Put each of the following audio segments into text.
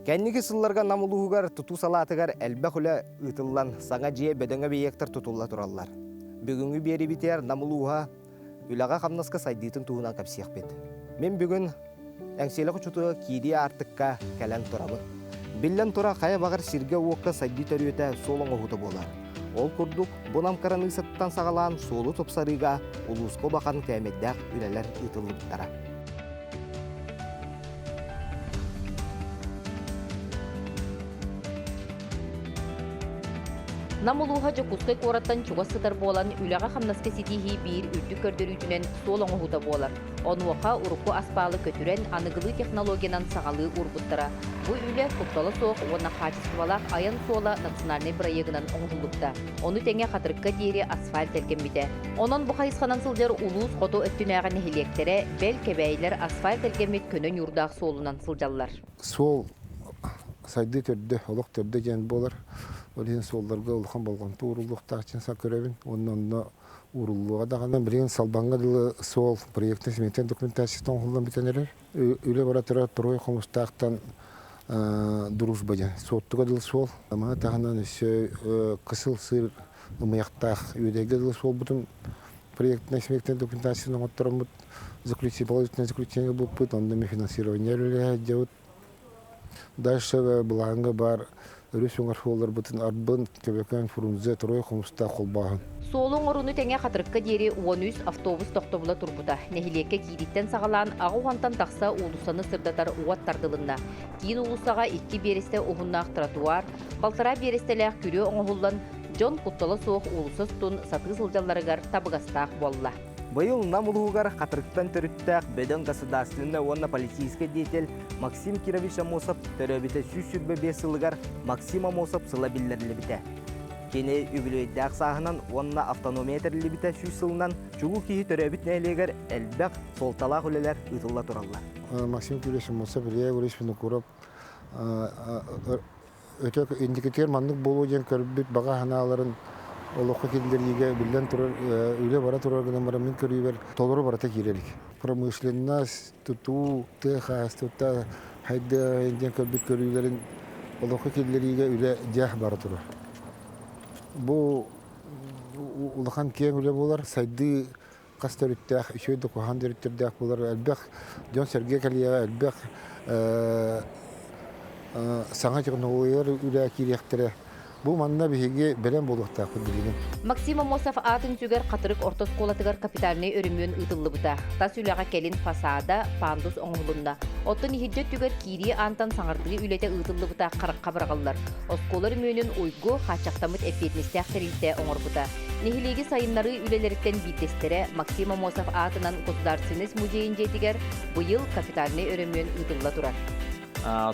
Кэнники сылларга Нам улууһугар тутуу салаатыгар элбэх үлэ ыытыллан, саҥа дьиэ бөдөҥ эбийиэктэр тутулла тураллар. Бүгүҥҥү биэриибитигэр Нам улууһа үлэҕэ-хамнаска сайдыытын туһунан кэпсиэхпит. Мин бүгүн Эҥсиэлэ хочотугар киирии аартыкка кэлэн турабын. Биллэн турар, хайа баҕар сиргэ-уокка сайдыы төрүөтэ суол оҥоһуута буолар. Ол курдук, бу Нам кыраныыссаттан саҕалаан суолу тупсарыыга улууска улахан кээмэйдээх үлэлэр ыытыллыбыттара. Нам улууһа Дьокуускай куораттан чугас сытар буолан, үлэҕэ-хамнаска ситиһии биир үрдүк көрдөрүүтүнэн суол оҥоһуута буолар. Онуоха урукку аспаалы көтүрэн, аныгылыы технологиянан саҥалыы уурбуттара. Бу үлэ куттала суох уонна хаачыстыбалаах айан суола национальнай бырайыагынан оҥоһуллубута. Ону тэҥэ Хатырыкка диэри асфальт тэлгэммитэ. Онон бу хайысханан сылдьар улуус хоту өттүнээҕи нэһилиэктэрэ, бэл, кэбээйилэр асфальт тэлгэммит көнө ньуурдаах суолунан сылдьаллар. Суол сайдыы төрдө, олох төрдө диэн буолар. Ол иһин суолларга улахан болҕомто ууруллуохтаах диэн көрөбүн. Уонна онно ууруллуоҕа даҕаны. Билигин Салбаҥҥа дылы суол проектно-сметнай документацията оҥоһуллан бүтэн эрэр. Үлэ бара турар Трой Хомустаахтан Дружба диэн Суоттуга дылы суол. Маны таһынан өссө Кысыл Сыыр ымыйахтаах Үөдэйгэ дылы суолбутун проектнай-сметнай документацияны оҥоттороммут заключение, положительное заключение ылбыппыт, онно эмиэ финансирование үлэлэһэ Дальше былааҥҥа баар өрүс уҥар суолларбытын Арбын, Көбөкөн, Фрунзе, Трой Хомустаах холбооһун. Суолу оҥорууну тэҥэ Хатырыкка диэри 13 автобус тохтобула турбута. Нэһилиэккэ киирииттэн саҕалаан 80-тан тахса уулуссаны сырдатар уот тардылынна. Киин уулуссаҕа икки биэрэстэ уһуннаах тротуар, балтараа биэрэстэлээх күрүө оҥоһуллан, дьон куттала суох уулусса устун сатыы сылдьалларыгар табыгастаах буолла. Быйыл Нам улууһугар Хатырыктан төрүттээх бөдөҥ государственнай уонна политическай деятель Максим Кирович Аммосов төрөөбүтэ 125 сылыгар Максим Аммосов сыла биллэриллибитэ. Кини үбүлүөйдээх сааһынан уонна автономия тэриллибитэ 100 сылынан чулуу киһи төрөөбүт нэһилиэгэр элбэх суолталаах үлэлэр ыытылла тураллар. Максим Кирович Аммосов, Илья Егорович Винокуров өтө инникитигэр маннык буолуо диэн көрбүт баҕа санааларын олоххо киллэриигэ биллэн турар үлэ бара турар гынан баран мин көрүүбэр толору барыта киирэ илик. Промышленность, тутуу, тыа хаһаайыстыбата хайдыа диэн көрбүт көрүүлэрин олоххо киллэриигэ үлэ дьэ бара турар. Бу улахан киэҥ үлэ буолар, сайдыы хас төрүттээх, үчүгэй да куһаҕан төрүттэрдээх буолар, элбэх дьон-сэргэ кэлиэҕэ, элбэх саҥа технологиялар үлэ киириэхтэрэ. Бу манна биһиги бэлэм буолуохтаахпыт билигин. Максим Аммосов аатын сүгэр Хатырык орто оскуолатыгар капитальнай өрөмүөн ыытыллыбыта. Тас үлэҕэ кэлин фасада, пандус оҥоһулунна. Оттон иһирдьэ өттүгэр киирии аантан саҥардыы үлэтэ ыытыллыбыта харахха быраҕыллар. Оскуола өрөмүөнүн уйгу хааччахтаммыт эппиэтинэстээх тэрилтэ оҥорбута. Нэһилиэги сайыннарыы үлэлэриттэн биирдэстэрэ Максим Аммосов аатынан Государственность музейын дьиэтигэр быйыл капитальнай өрөмүөн ыытылла турар.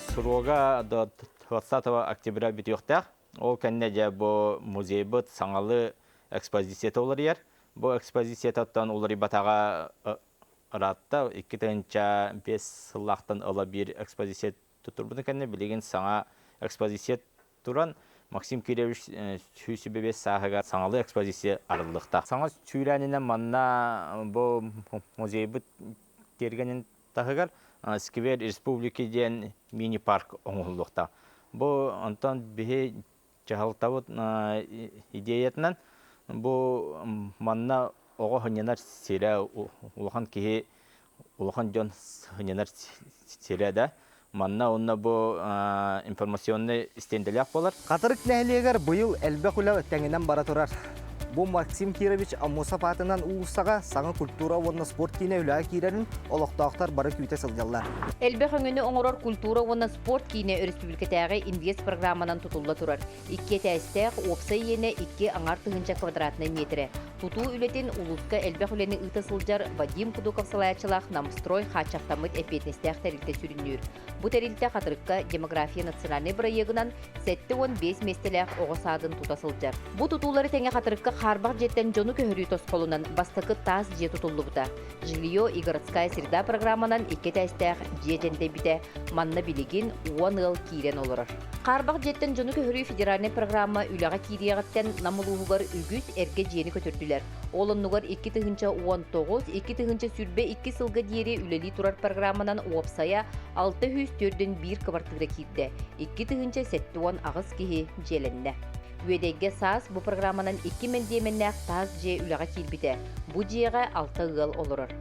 Срога до 20 октября бүтүөхтээх. Ол кэннэ дьэ бу музейбыт саҥалыы экспозицията уларыйар. Бу экспозициятыттан уларыйбатаҕа ыраатта. 2005 сыллаахтан ыла биир экспозиция туттарбытын кэннэ билигин саҥа экспозиция туран Максим Кириллович 105 сааһыгар саҥалыы экспозиция арыллыахтаах. Саҥа сүүрээнинэн манна бу музейбыт тиэргэнин таһыгар сквер республики диэн мини-парк оҥоһуллуохтаах. Бу онтон биһи дьаһалтабыт идеятынан бу манна оҕо сынньанар сирэ улахан киһи улахан дьон сынньанар сирэ да манна уонна бу информационнай стенделээх буолар. Хатырык нэһилиэгэр быйыл элбэх үлэ тэҥинэн бара турар. Бу Максим Кирович Аммосов аатынан уулуссаҕа саҥа культура уонна спорт киинэ үлэҕэ киирэрин олохтоохтор бары күүтэ сылдьаллар. Элбэх өҥөнү оҥорор культура уонна спорт киинэ өрөспүүбүлүкэтээҕи инвест программанан тутулла турар. Икки этээстээх, уопсай иэнэ икки аҥаар тыһыынча квадратнай миэтэрэ. Тутуу үлэтин улууска элбэх үлэни ыыта сылдьар Вадим Кудуков салайааччылаах Намстрой хааччахтаммыт эппиэтинэстээх тэрилтэ сүрүннүүр. Бу тэрилтэ Хатырыкка Демография национальнай бырайыагынан 75 миэстэлээх оҕо саадын тута сылдьар. Бу тутуулары тэҥэ Хатырыкка хаарбах дьиэттэн дьону көһөрүү тосхолунан бастакы таас дьиэ тутуллубута. Жилье и городская среда программанан икки этээстээх дьиэ дьэндэйбитэ. Манна билигин 10 ыал киирэн олорор. Хаарбах дьиэттэн дьону көһөрүү федеральнай программа үлэҕэ киириэҕиттэн Нам улууһугар үгүс эргэ дьиэни көтүрдүлэр. Ол оннугар 2019 2022 сылга диэри үлэлии турар программанан уопсайа 641 кыбартыыра киирдэ. 2078 киһи дьиэлэннэ. Үөдэйгэ саас бу программанан икки мэндиэмэннээх таас дьиэ үлэҕэ киирбитэ. Бу дьиэҕэ алта ыал олорор.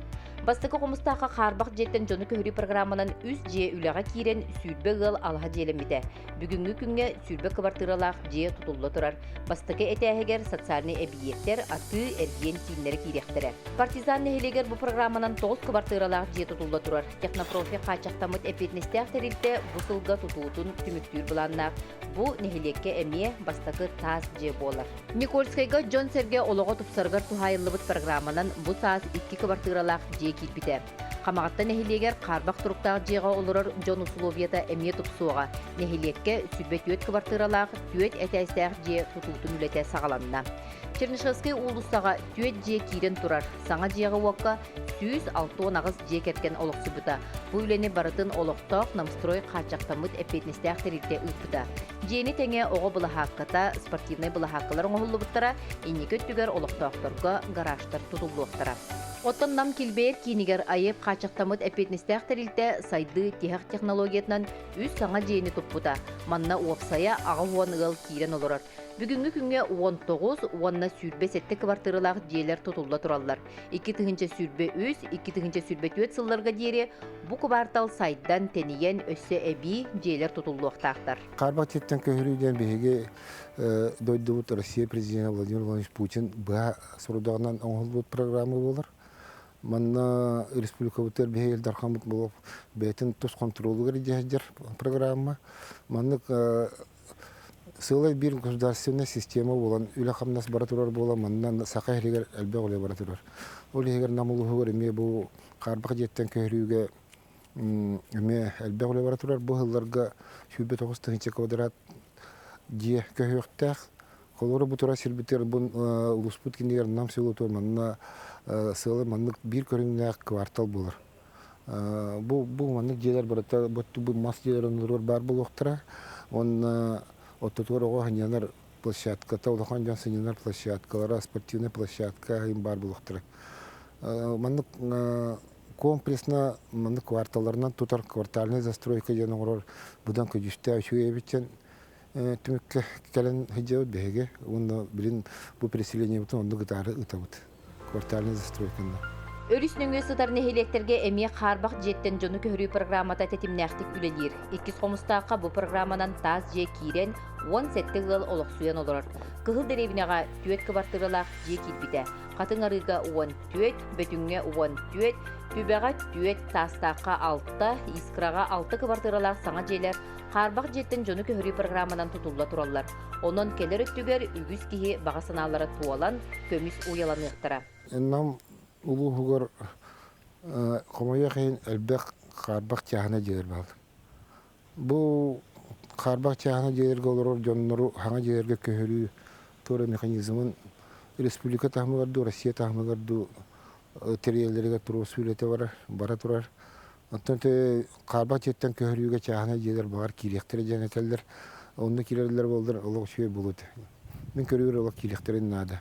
Бастакы Хомустаахха хаарбах дьиэттэн дьону көһөрүү программанан үс дьиэ үлэҕэ киирэн 20 ыал алаһа дьиэлэммитэ. Бүгүҥҥү күҥҥэ 20 кыбартыыралаах дьиэ тутулла турар. Бастакы этээһигэр социальнай эбийиэктэр, атыы, эргиэн кииннэрэ киириэхтэрэ. Партизан нэһилиэгэр бу программанан 9 кыбартыыралаах дьиэ тутулла турар. Технопрофи хааччахтаммыт эппиэтинэстээх тэрилтэ бу сылга тутуутун түмүктүүр былааннаах. Бу нэһилиэккэ эмиэ бастакы таас дьиэ буолар. Никольскайга дьон-сэргэ олоҕо тупсарыгар туһаайыллыбыт программанан бу саас икки кыбартыыралаах дьиэ киирбитэ. Хамаҕатта нэһилиэгэр хаарбах туруктаах дьиэҕэ олорор дьон усулуобуйата эмиэ тупсуоҕа. Нэһилиэккэ 24 кыбартыыралаах түөрт этээстээх дьиэ тутуутун үлэтэ саҕаланна. Чернышевскай уулуссаҕа түөрт дьиэ киирэн турар. Саҥа дьиэҕэ-уокка 168 дьиэ кэргэн олохсуйбута. Бу үлэни барытын олохтоох Намстрой хааччахтаммыт эппиэтинэстээх тэрилтэ ыыппыта. Дьиэни тэҥэ оҕо былаһаакката, спортивнай былаһааккалар оҥоһуллубуттара, инники өттүгэр олохтоохторго гаражтар тутуллуохтара. Оттон Нам килбэйэр киинигэр АЕП хааччахтаммыт эппиэтинэстээх тэрилтэ сайдыы тиһэх технологиятынан үс саҥа дьиэни туппута. Манна уопсайа 80 ыал киирэн олорор. Бүгүҥҥү күҥҥэ 19 уонна 27 кыбартыыралаах дьиэлэр тутулла тураллар. 2023, 2024 сылларга диэри бу кыбаартал сайдан, тэнийэн, өссө эбии дьиэлэр тутуллуохтаахтар. Хаарбах дьиэттэн көһөрүү диэн биһиги дойдубут Россия президенэ Владимир Владимирович Путин быһа сорудаҕынан оҥоһуллубут программа буолар. Манна республикабытыгар биһиги Ил Дархаммыт буолуох бэйэтин тус хонтуруолугар илдьэ сылдьар программа. Маннык Сыалай биир государственнай система буолан, үлэ-хамнас бара турар буолан, манна саха иһигэр элбэх үлэ бара турар. Ол иһигэр Нам улууһугар эмиэ бу хаарбах дьиэттэн көһөрүүгэ эмиэ элбэх үлэ бара турар. Бу сылларга 29 тыһыынча квадрат дьиэ көһүөхтээх. Холобура бу турар сирбитигэр бу улууспут кинигэр Нам селотугар манна сыала маннык биир көрүҥнээх квартал буолар. Бу бу маннык дьиэлэр барыта бу мас дьиэлэр оннугар баар буолуохтара. Уонна оттотугар оҕо сынньанар площадката, улахан дьон сынньанар площадкалара, спортивнай площадка им баар буолуохтара. Маннык комплексно маннык кварталларынан тутар квартальная застройка диэн оҥорор быдан көдьүүстээх үчүгэй эбит диэн түмүккэ кэлэн сылдьабыт биһиги уонна билин бу переселениебытын оннук ытаары ытабыт квартальная застройканы. Өрүс нөҥүө сытар нэһилиэктэргэ эмиэ хаарбах дьиэттэн дьону көһөрүү программата тэтимнээхтик үлэлиир. Иккис Хомустаахха бу программанан таас дьиэ киирэн, 17 ыал олохсуйан олорор. Кыһыл дэриэбинэҕэ түөрт кыбартыыралаах дьиэ киирбитэ. Хатыҥ Арыыга 14, Бөтүҥҥэ 14, Түбэҕэ түөрт, Таастаахха алта, Искраҕа алта кыбартыыралаах саҥа дьиэлэр Хаарбах дьиэттэн дьону көһөрүү программанан тутулла тураллар. Онон кэлэр өттүгэр үгүс киһи баҕа санаалара туолан, көмүс уйаланыахтара. Нам улууһугар хомойуох иһин элбэх хаарбах чааһынай дьиэлэр бааллар. Бу хаарбах чааһынай дьиэлэргэ олорор дьоннору саҥа дьиэлэргэ көһөрүү туора механизмын республика таһымыгар дуу, Россия таһымыгар дуу тэрийэллэригэр туруорсуу үлэтэ барар, бара турар. Оттон хаарбах дьиэттэн көһөрүүгэ чааһынай дьиэлэр баҕар киириэхтэрэ диэн этэллэр. Онно киирэллэр буоллар олох үчүгэй буолуо этэ. Мин көрүүр олох киириэхтэрин наада.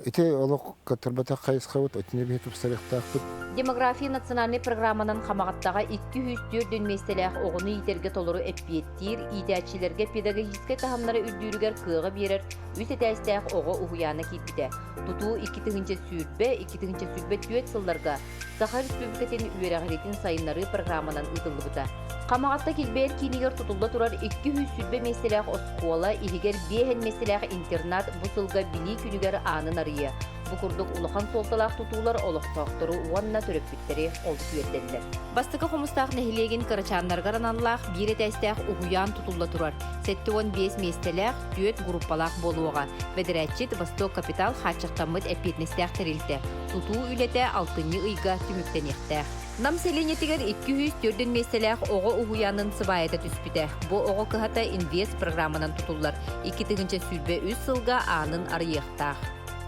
Ити олох кыттарбатах хайысхабыт, итини биһи тупсарыахтаахпыт. Демография национальнай программанан Хамаҕаттаҕа 204 миэстэлээх оҕону иитэргэ толору эппиэттиир, иитээччилэргэ педагогическай таһымнара үрдүүрүгэр кыаҕы биэрэр үс этээстээх оҕо уһуйаана киирбитэ. Тутуу 2020, 2024 сылларга Саха Республикатын үөрэҕириитин сайыннарыы программанан ыытыллыбыта. Хамаҕатта килбэйэр киинигэр тутулла турар 220 миэстэлээх оскуола иһигэр биэһэн миэстэлээх интернат бу сылга Билии күнүгэр аанын арыйыа. Бу курдук улахан суолталаах тутуулар олохтоохтору уонна төрөппүттэри олус үөрдэллэр. Бастакы Хомустаах нэһилиэгин кырачааннарыгар аналлаах биир этээстээх уһуйаан тутулла турар. 75 миэстэлээх, түөрт группалаах буолуоҕа. Бэдэрээтчит Восток Капитал хааччахтаммыт эппиэтинэстээх тэрилтэ. Тутуу үлэтэ алтынньы ыйга түмүктэниэхтээх. Нам сэлиэнньэтигэр 204 миэстэлээх оҕо уһуйаанын сыбаайата түспүтэ. Бу оҕо кыһата инвест программанан тутуллар. 2023 сылга аанын арыйыахтаах.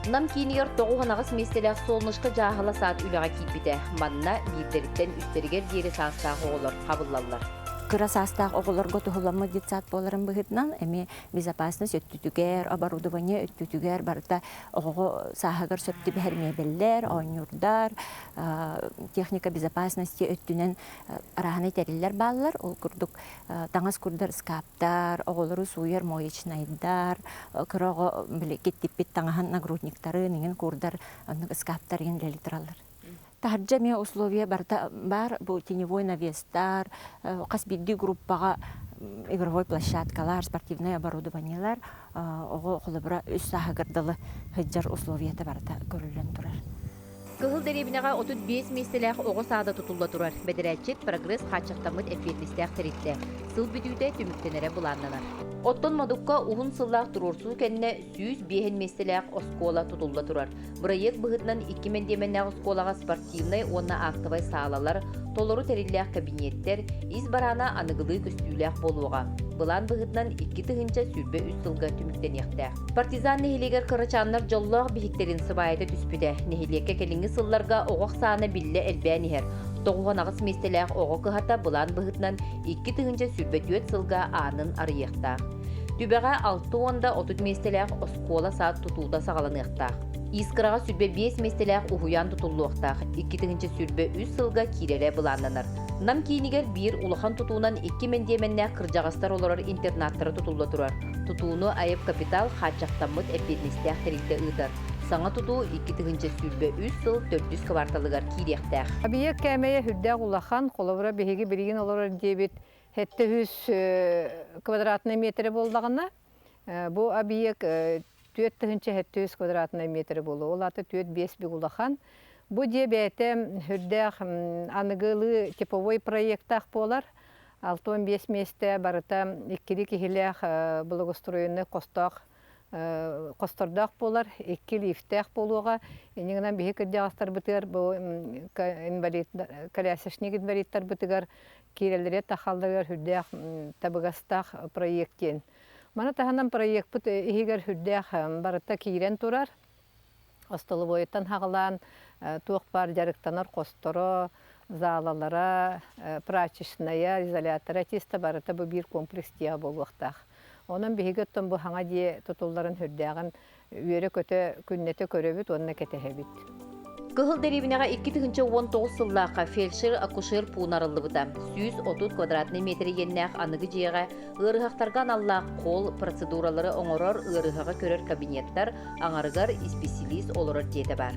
Нам киинигэр 98 миэстэлээх Солнышко дьааһыла саад үлэҕэ киирбитэ. Манна биирдэриттэн үстэригэр диэри саастаах оҕолор хабыллаллар. Кыра саастаах оҕолорго туһуламмыт детсад буоларын быһыытынан эмиэ безопасность өттүтүгэр, оборудование өттүтүгэр барыта оҕоҕо сааһыгар сөп түбэһэр миэбэллэр, оонньуурдар, техника безопасности өттүнэн арааһынай тэриллэр бааллар. Ол курдук таҥас курдар ыскааптар, оҕолору сууйар моечнайдар, кыра оҕо били киттиппит таҥаһын нагрудниктарын иҥин куурдар оннук ыскааптар иҥин үлэлии тураллар. Таһырдьа эмиэ условия барыта баар, бу теневой навестар, хас биирдии группаҕа игровой площадкалар, спортивнай оборудованиелар, оҕо холобура үс сааһыгар дылы сылдьар условията барыта көрүллэн турар. Кыһыл дэриэбинэҕэ 35 миэстэлээх оҕо саада тутулла турар. Бэдэрээтчит Прогресс хааччахтаммыт эппиэтинэстээх тэрилтэ. Сыл бүтүүтэ түмүктэнэрэ былааннанар. Оттон Модукка уһун сыллаах туруорсуу кэннэ 105 миэстэлээх оскуола тутулла турар. Бырайыак быһыытынан икки мэндиэмэннээх оскуолаҕа спортивнай уонна актовай саалалар, толору тэриллээх кабинеттэр, ис бараана аныгылыы көстүүлээх буолуоҕа. Былаан быһыытынан 2023 сылга түмүктэниэхтээх. Партизан нэһилиэгэр кырачааннар дьоллоох биһиктэрин сыбаайата түспүтэ. Нэһилиэккэ кэлиҥҥи сылларга оҕо ахсаана биллэ элбээн иһэр. 98 миэстэлээх оҕо кыһата былаан быһыытынан 2024 сылга аанын арыйыахтаах. Түбэҕэ 60 да 30 миэстэлээх оскуола-саад тутуута саҕаланыахтаах. Искраҕа 25 миэстэлээх уһуйаан тутуллуохтаах, 2023 сылга киирэрэ былааннанар. Нам киинигэр биир улахан тутуунан икки мэндиэмэннээх кырдьаҕастар олорор интернаттара тутулла турар. Тутууну АЭП Капитал хааччахтаммыт эппиэтинэстээх тэрилтэ ыытар. Саҥа тутуу 2023 сыл төрдүс кварталыгар киириэхтээх. Объект кээмэйэ сүрдээх улахан, холобура биһиги билигин олорор диэбит 700 квадратнай метрэ буоллаҕына, бу объект 4700 квадратнай метрэ буолуо. Ол аата 4-5 бүк улахан. Бу дьиэ бэйэтэ сүрдээх аныгылыы типовой проектаах буолар. 65 миэстэ барыта иккили киһилээх благоустроенный хостоох хостордоох буолар, икки лифтээх буолуоҕа. Инньэ гынан биһи кырдьаҕастарбытыгар бу инвалид колясочник инвалидтарбытыгар киирэллэрэ тахалларыгар сүрдээх табыгастаах проект диэн. Маны таһынан проекпыт иһигэр сүрдээх барыта киирэн турар. Остолобуойтан хаҕалаан туох баар дьарыктанар хосторо, залалара, прачечная, изолятора чисто барыта бу биир комплекс дьиэҕэ буолуохтаах. Онон биһиги оттон бу хаҥа дьиэ тутулларын сүрдээҕин үөрэ-көтө күннэтэ көрөбүт уонна кэтэһэбит. Кыһыл дэриэбинэҕэ 2019 сыллаахха фельдшер-акушер пууна арыллыбыта. 130 квадратнай метр иэннээх аныгы дьиэҕэ ыарыһахтарга аналлаах холл, процедуралары оҥорор, ыарыһаҕы көрөр кабинеттар, аҥарыгар исписэлиис олорор дьиэтэ баар.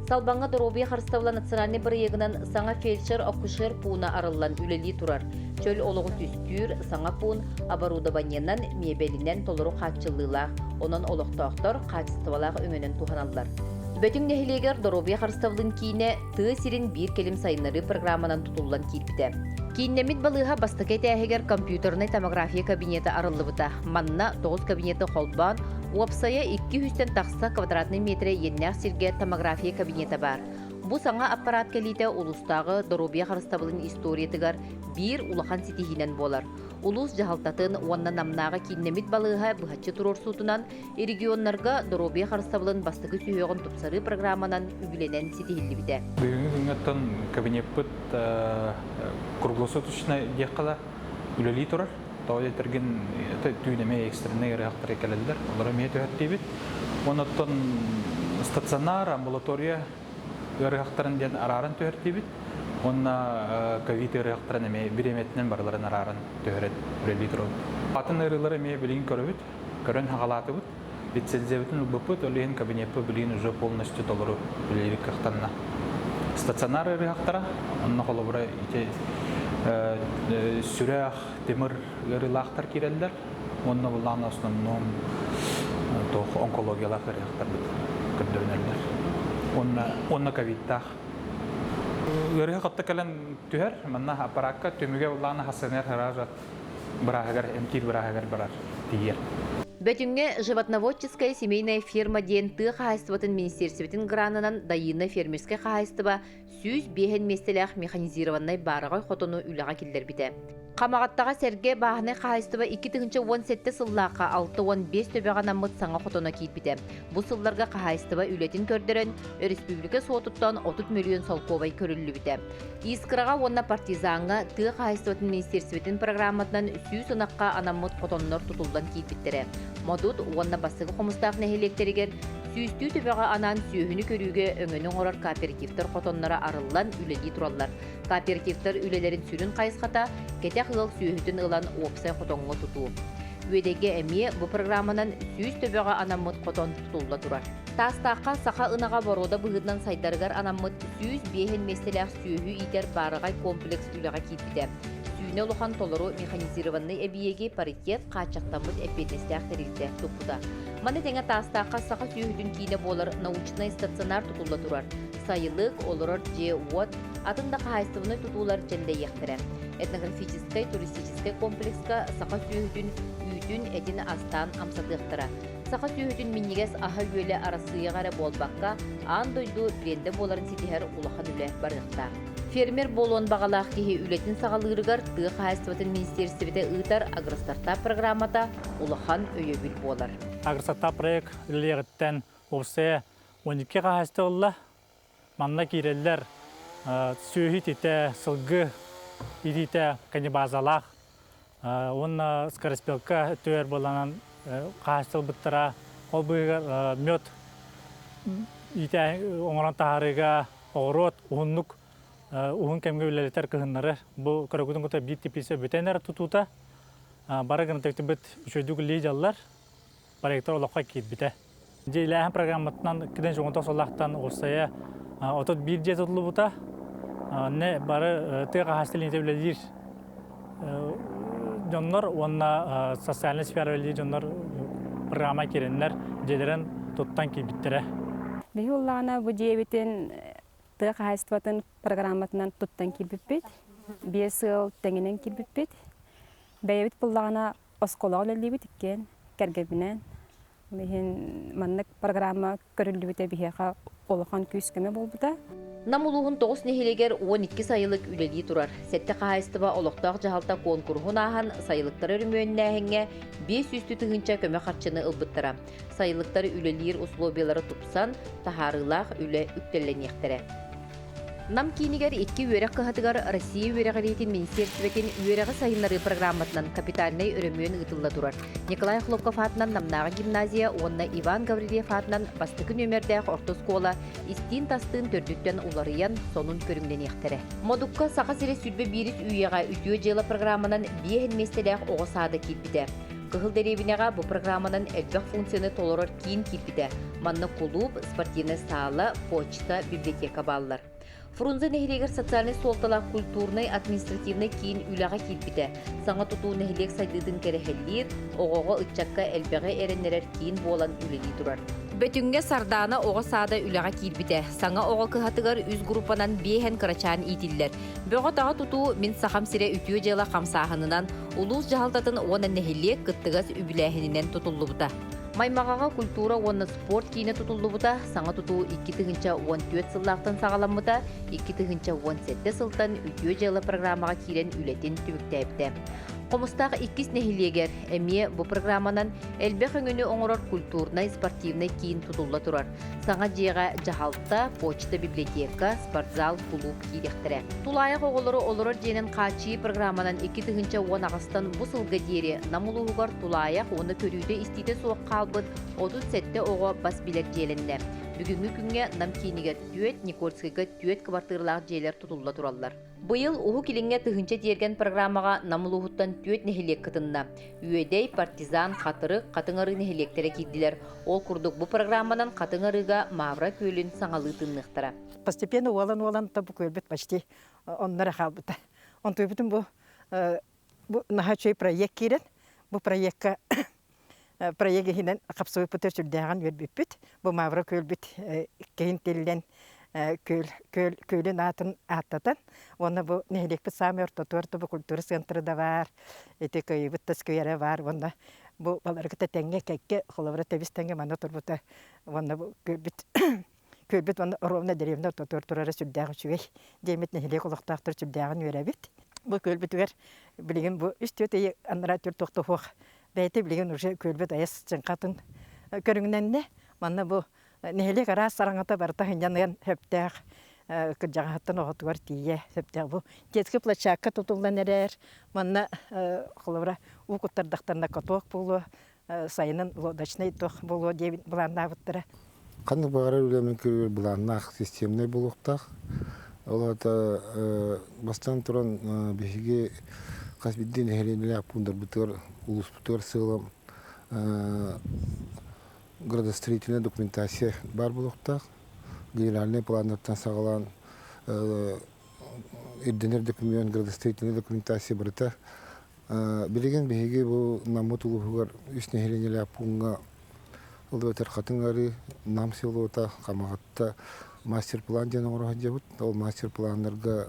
Салбаҥҥа доруобуйа харыстабыла национальнай бырайыагынан саҥа фельдшер-акушер пууна арыллан үлэлии турар. Чөл олоҕу түстүүр саҥа пуун оборудованиенан, миэбэлинэн толору хааччыллыылаах, онон олохтоохтор хаачыстыбалаах өҥөнөн туһаналлар. Бөтүҥ нэһилиэгэр доруобуйа харыстабылын киинэ тыа сирин биир кэлим сайыннарыы программанан тутуллан киирбитэ. Кииннэммит балыыһа бастакы этээһигэр компьютернай томография кабинета арыллыбыта. Манна 9 кабинеты холбоон, уопсайа 200-тэн тахса квадратнай метрэ иэннээх сиргэ томография кабинета баар. Бу саҥа аппарат кэлиитэ улуустааҕы доруобуйа харыстабылын историятыгар биир улахан ситиһиинэн буолар. Улуус дьаһалтатын уонна Намнааҕы кииннэммит балыыһа быһаччы туруорсуутунан регионнарга доруобуйа харыстабылын бастакы сүһүөҕүн тупсарыы программанан үбүлэнэн ситиһиллибитэ. Бүгүҥҥү күҥҥэттэн кабинеппыт круглосуточно диэххэ да үлэлии турар. Тоҕо диэтэргин түүн эмиэ экстреннэй ыарыһахтар кэлэллэр, олору эмиэ түһэртиибит. Онон стационар, амбулатория ыарыһахтарын диэн арааран түһэртиибит. Уонна ковид ыарыһахтарын эмиэ бириэмэтинэн барыларын арааран түһэрэн үлэлии турабыт. Атын ыарыылары эмиэ билигин көрөбүт. Көрөн хаҕалаатыбыт. Лицензиябытын ылбыппыт, ол иһин кабинеппыт билигин уже полностью толору үлэлиир кыахтанна. Стационар ыарыһахтара, онно холобура ити сүрэх, тимир ыарыылаахтар киирэллэр. Уонна буллаҕына основном туох онкологиялаах ыарыһахтарбыт. көрдөрүнэллэр. Уонна уонна ковидтаах. Ыарыһах хатта кэлэн түһэр, манна аппараакка түмүгэ улаана хасыанар хаража бырааһыгар, эмтиир бырааһыгар барар, тиийэр. Бөтүҥҥэ животноводческая семейная ферма диэн тыа хаһаайыстыбатын министиэристибэтин гранынан Дайыына фермерскэй хаһаайыстыба 105 миэстэлээх механизированнай баараҕай хотону үлэҕэ киллэрбитэ. Хамаҕаттаҕа сэргэ бааһынай хаһаайыстыба 2017 сыллаахха 65 төбөҕө анаммыт саҥа хотоно киирбитэ. Бу сылларга хаһаайыстыба үлэтин көрдөрөн, өрөспүүбүлүкэ суотуттан 30 мөлүйүөн солкуобай көрүллүбүтэ. Искраҕа уонна Партизаҥҥа тыа хаһаайыстыбатын министиэристибэтин программатынан 100 ынахха анаммыт хотоннор тутуллан киирбиттэрэ. Модут уонна Бастакы Хомустаах нэһилиэктэригэр сүүстүү төбөҕө анаан сүөһүнү көрүүгэ өҥөнү оҥорор кооперативтар хотонноро арыллан үлэлии тураллар. Кооперативтар үлэлэрин сүрүн хайысхата кэтэх ыал сүөһүтүн ылан уопсай хотоҥҥо тутуу. Үөдэйгэ эмиэ бу программанан 100 төбөҕө анаммыт хотон тутулла турар. Таастаахха саха ынаҕа боруода быһыытынан сайдарыгар анаммыт 105 миэстэлээх сүөһү иитэр баараҕай комплекс үлэҕэ киирбитэ. Сүүнэ улахан толору механизированнай эбийиэги паритет хааччахтаммыт эппиэтинэстээх тэрилтэ туппута. Маны тэҥэ Таастаахха саха сүөһүтүн киинэ буолар научнай стационар тутулла турар. Сайылык, олорор дьиэ-уот, атын да хаһаайыстыбаннай тутуулар дьэндэйиэхтэрэ. Этнографическай, туристическай комплекска саха сүөһүтүн үүтүн, этин астаан амсатыахтара. Саха сүөһүтүн минньигэс аһа-үөлэ Арассыыйаҕа эрэ буолбакка, аан дойду брендэ буоларын ситиһэр улахан үлэ барыахтаах. Фермер буолуон баҕалаах киһи үлэтин саҕалыырыгар тыа хаһаайыстыбатын министиэристибэтэ ыытар Агростартап программата улахан өйөбүл буолар. Агростартап проект үлэлиэҕиттэн уопсайа 12 хаһаайыстыба ылла. Манна киирэллэр сүөһү ититэ, сылгы итиитэ канибазалаах уонна скороспелка өттүгэр буоланан хаһаайыстыбалбыттара. Ол быыһыгар мед иитэ оҥорон таһаарыыга оҕуруот уһуннук уһун кэмҥэ үлэлэтэр кыһыннары бу көрөгүтүн кытта биир теплица бүтэн эрэ тутуута бары гынатыктыбыт үчүгэйдик үлэлии дьаллар проектор олоххо киирбитэ. Дьиэлээһин программатынан киден жоҥото солаахтан уопсайа 31 дьиэ тутуллубута. Не бары тыа хаһаайыстыбатын үлэлиир дьоннор уонна социальнай сфера үлэлиир дьоннор программа киирэннэр дьиэлэрин туттан киирбиттэрэ. Биһи уллаана бу дьиэбитин тыа хаһаайыстыбатын программатынан туттан киирбиппит. Биэс ыал тэҥинэн киирбиппит. Бэйэбит буллаҕына оскуолаҕа үлэлиибит иккиэн кэргэмминээн. Ол иһин маннык программа көрүллүбүтэ биһиэхэ улахан күүс-көмө буолбута. Нам улууһун тоҕус нэһилиэгэр 12 сайылык үлэлии турар. Сэттэ хаһаайыстыба олохтоох дьаһалта куонкуруһун ааһан сайылыктары өрөмүөннээһиҥҥэ 500 тыһыынча көмө харчыны ылбыттара. Сайылыктар үлэлиир условиялара тупсан, таһаарыылаах үлэ үктэллэниэхтэрэ. Нам киинигэр икки үөрэх кыһатыгар Россия үөрэҕириитин министиэристибэтин үөрэҕи сайыннарыы программатынан капитальнай өрөмүөн ыытылла турар. Николай Хлопков аатынан Намнааҕы гимназия уонна Иван Гаврильев аатынан бастакы нүөмэрдээх орто оскуола истиин-тастыын төрдүттэн уларыйан, сонун көрүҥнэниэхтэрэ. Модукка Саха сирэ 21 үйэҕэ үтүө дьыала программанан биэһин миэстэлээх оҕо саада киирбитэ. Кыһыл дэриэбинэҕэ бу программанан элбэх функцияны толорор киин киирбитэ. Манна кулууп, спортивнай саала, почта, библиотека бааллар. Фрунзе нэһилиэгэр социальнай суолталаах культурнай административнай киин үлэҕэ киирбитэ. Саҥа тутуу нэһилиэк сайдыытын кэрэһэллиир, оҕоҕо, ыччакка элбэҕи эрэннэрэр киин буолан үлэлии турар. Бөтүҥҥэ Сардаана оҕо саада үлэҕэ киирбитэ. Саҥа оҕо кыһатыгар үс группанан биэһэн кырачаан иитиллэр. Бөҕө-таҕа тутуу Мин Сахам сирэ үтүө дьыала хамсааһынынан улуус дьаһалтатын уонна нэһилиэк кыттыгас үбүлээһининэн тутуллубута. Маймаҕаҕа культура уонна спорт киинэ тутуллубута, саҥа тутуу 2014 сыллаахтан саҕаламмыта, 2017 сылтан үтүө дьыала программаҕа киирэн үлэтин түмүктээбитэ. Хомустаах иккис нэһилиэгэр эмиэ бу программанан элбэх өҥөнү оҥорор культурнай спортивнай киин тутулла турар. Саҥа дьиэҕэ дьаһалта, почта, библиотека, спортзал, кулууп киириэхтэрэ. Тулаайах оҕолору олорор дьиэнэн хааччыйыы программанан 2018-тан бу сылга диэри Нам улууһугар тулаайах уонна көрүүтэ-истиитэ суох хаалбыт 37 оҕо бас билэр дьиэлэннэ. Бүгүҥҥү күҥҥэ Нам киинигэр түөрт, Никольскайга түөрт кыбартыыралаах дьиэлэр тутулла тураллар. Быйыл Уһук Илиҥҥэ тыһыынча тиэргэн программаҕа Нам улууһуттан түөрт нэһилиэк кытынна. Үөдэй, Партизан, Хатырык, Хатыҥ Арыы нэһилиэктэрэ киирдилэр. Ол курдук бу программанан Хатыҥ Арыыга Мавра күөлүн саҥалыы тыынныахтара. Постепенно уолан-уолан бу күөлбүт почти онно эрэ хаалбыта. Онтуйбутун бу бу наһаа үчүгэй проект киирэн, бу проекка проект иһинэн хапсыбыппытыгар сүрдээҕин үөрбүппүт. Бу Мавра күөлбүт иккиһин тиллэн күөл, күөл, күөлүн аатын ааттатан уонна бу нэһилиэкпит саамай ортотугар бу культура центра да баар, ити кыайыбыт да скверэ баар уонна бу баларгыта тэҥҥэ кэккэ холобура тэбис тэҥҥэ манна турбута уонна бу күөлбүт күөлбүт уонна ровно деревня ортотугар турара сүрдээх үчүгэй диэммит нэһилиэк олохтоохтор сүрдээҕин үөрэбит. Бу күөлбүтүгэр билигин бу үс түөрт ый анараа түөрт тохтоһуох бэйэтэ билигин уже күөлбүт айас чыҥхатын көрүҥнэннэ. Манна бу нэһилиэк араас сараҥата барыта сынньаныан сөптөөх кырдьаҕаһыттан оҕотугар тиийэ сөптөөх. Бу детский площадка тутуллан эрэр. Манна холобура уу куттардахтарына каток буолуо, сайынын лодочный туох буолуо диэбит былааннаабыттара. Ханнык баҕарар үлэ көрүгэр былааннаах системнай буолуохтаах. Ол аата бастаан туран биһиги хас биирдии нэһилиэнньэлээх пуундарбытыгар, улууспутугар сыалам градостроительная документация баар буолуохтаах. Генеральный планнартан саҕалаан ирдэнэр документ, градостроительная документация барыта. Билигин биһиги бу Наммыт улууһугар үс нэһилиэнньэлээх пууҥҥа ол эбэтэр Хатыҥ Арыы, Нам селота, Хамаҕатта мастер-план диэн оҥоро сылдьабыт. Ол мастер-планнарга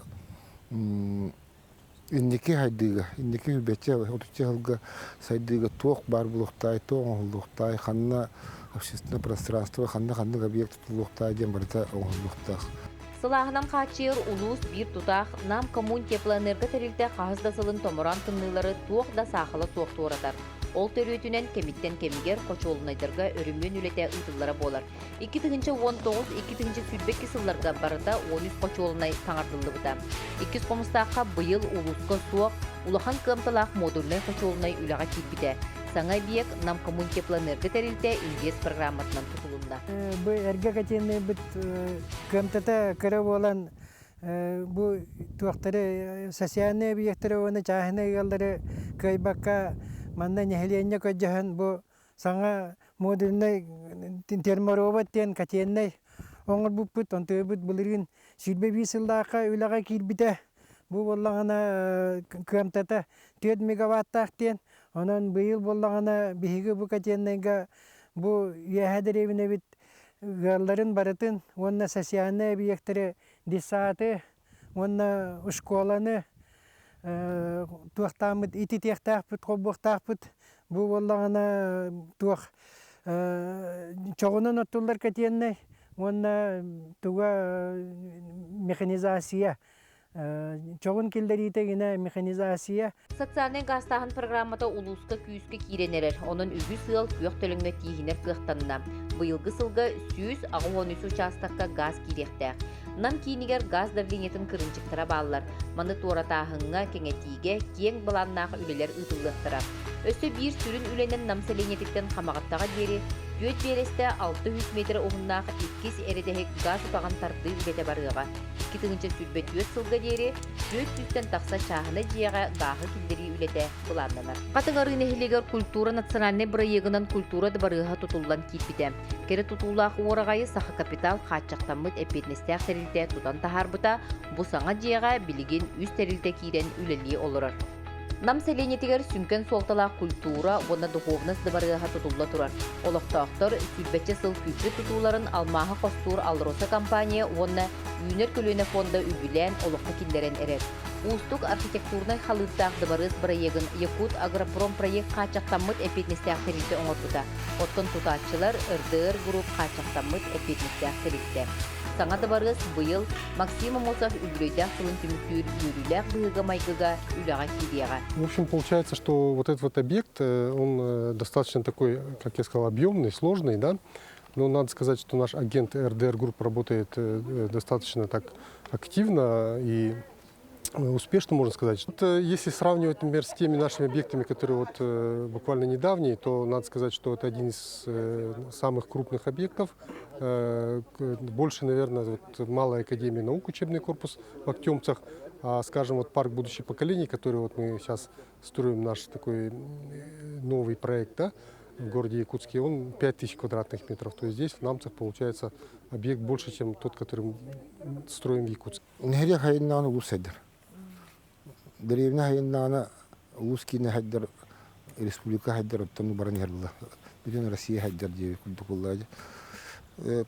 инники сайдыыга, инники сүүрбэччэ, отучча сылга сайдыыга туох баар буолуохтаай, туох оҥоһуллуохтаай, ханна общественное пространство, ханна ханнык объект тутуллуохтаах диэн барыта оҥоһуллуохтаах. Сылааһынан хааччыйар улуус биир тутаах Нам Коммунтеплоэнерго тэрилтэ хаһыс да сылын томороон тымныылары туох да саахала суох туоратар. Ол төрүөтүнэн кэмиттэн кэмигэр хочуолунайдарга өрөмүөн үлэтэ ыытыллара буолар. 2019-2022 сылларга барыта 13 хочуолунай саҥардыллыбыта. Иккис Хомустаахха быйыл улууска суох улахан кыамталаах модульнай хочуолунай үлэҕэ киирбитэ. Саҥа эбийиэк Намкоммунтеплоэнерго тэрилтэ инвест программатынан тутулунна. Бу эргэ котельнайбыт кыамтата кыра буолан бу туохтары социальнай объектары уонна чааһынай ыаллары кыайбакка манна нэһилиэнньэ көрдөһөн бу саҥа модульнай терморобот диэн котельнай оҥорбуппут. Онтуйбут былырыын 21 сыллаахха үлэҕэ киирбитэ. Бу буоллаҕына кыамтата 4 мегаваттаах диэн. Онон быйыл буоллаҕына биһиги бу котельнайга бу үөһэ дэриэбинэбит ыалларын барытын уонна социальнай объектары детсады уонна школаны туохтааммыт ититиэхтээхпит холбуохтаахпыт бу буоллаҕына туох чоҕунан оттуллар котельнай уонна туга механизация чоҕун киллэриитэ гинэ механизация Социальнай гаастааһын программата улууска күүскэ киирэн эрэр. Онон үгүс ыал күөх төлөҥҥө тииһинэр кыахтанна. Быйылгы сылга 183 учаастакка гаас киириэхтээх. Нам киинигэр гаас давлениетын кырыымчыктара бааллар. Маны туоратааһыҥҥа, кэҥэтиигэ киэҥ былааннаах үлэлэр ыытыллыахтара. Өссө биир сүрүн үлэнэн Нам сэлиэнньэтиттэн Хамаҕаттаҕа диэри 4 биэрэстэ 600 метр уһуннаах иккис эрэдэһик гаас утаҕын тардыы үлэтэ барыаҕа. 2024 сылга диэри 400-тэн тахса чааһынай дьиэҕэ гааһы киллэрии үлэтэ былааннанар. Хатыҥ Арыы нэһилиэгэр культура национальнай бырайыагынан культура дыбарыаһа тутуллан киирбитэ. Кэрэ тутуулаах уораҕайы Саха Капитал хааччахтаммыт эппиэтинэстээх тэрилтэ тутан таһаарбыта. Бу саҥа дьиэҕэ билигин үс тэрилтэ киирэн үлэлии олорор. Нам сэлиэнньэтигэр сүҥкэн суолталаах культура уонна духовность дыбарыаһа тутулла турар. Олохтоохтор сүүрбэччэ сыл күүппүт тутууларын алмааһы хостуур АЛРОСА компания уонна Үүнэр көлүөнэ фонда үбүлээн олоххо киллэрэн эрэр. Уустук архитектурнай халыыптаах дыбарыас бырайыагын Якут Агропромпроект хааччахтаммыт эппиэтинэстээх тэрилтэ оҥорбута. Оттон тутааччылар РДР Групп хааччахтаммыт эппиэтинэстээх тэрилтэ. Саҥа дыбарыас быйыл Максим Аммосов үбүлүөйдээх сылын түмүктүүр үөрүүлээх быһыыга-майгыга үлэҕэ киириэҕэ. В общем, получается, что вот этот вот объект, он достаточно такой, как я сказал, объемный, сложный, да, но надо сказать, что наш агент РДР Групп работает достаточно так активно и успешно, можно сказать. Вот, если сравнивать, например, с теми нашими объектами, которые вот буквально недавние, то надо сказать, что это один из самых крупных объектов. Больше, наверное, вот Малая академия наук, учебный корпус в Актемцах, а, скажем, вот парк будущих поколений, который вот мы сейчас строим наш такой новый проект, да, в городе Якутске, он 5000 квадратных метров. То есть здесь в Намцах получается объект больше, чем тот, который мы строим в Якутске. Нэһилиэк сайыннаҕына улуус сайдар. Дэриэбинэ сайыннаҕына улуус киинэ сайдар. республика хайдар оттон баран иһэр була. Бүтүн Россия хайдар диэбит курдук буолла.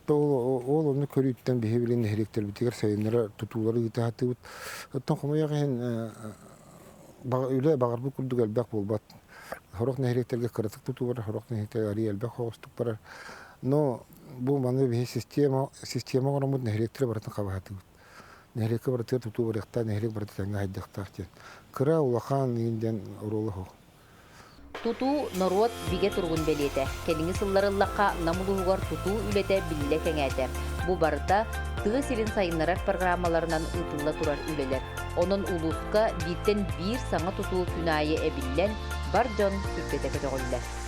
Ол онну көрүүттэн биһи билин нэһилиэктэрбитигэр сайыннара тутуулары ыыта сатыыбыт. Оттон хомойуох иһин үлэ баҕарбыт курдук элбэх буолбат. Сорох нэһилиэктэргэ кыратык тутуу барар, сорох нэһилиэктэргэ арыый элбэх соҕустук барар. Но бу маны биһи система система оҥороммут нэһилиэктэри барытын хабаһатыбыт. Нэһилиэккэ барытыгар тутуу барыахтаах, нэһилиэк барыта тэҥҥэ хайдыахтаах диэн. Кыра, улахан диэн оруола суох. Тутуу норуот бигэ туругун бэлиэтэ. Кэлиҥҥи сыллары ыллахха, Нам улууһугар тутуу үлэтэ биллэ кэҥээтэ. Бу барыта тыа сирин сайыннарар программаларынан ыытылла турар үлэлэр. Онон улууска бииртэн биир саҥа тутуу күн аайы эбиллэн, бар дьон сүргэтэ көтөҕүллэр.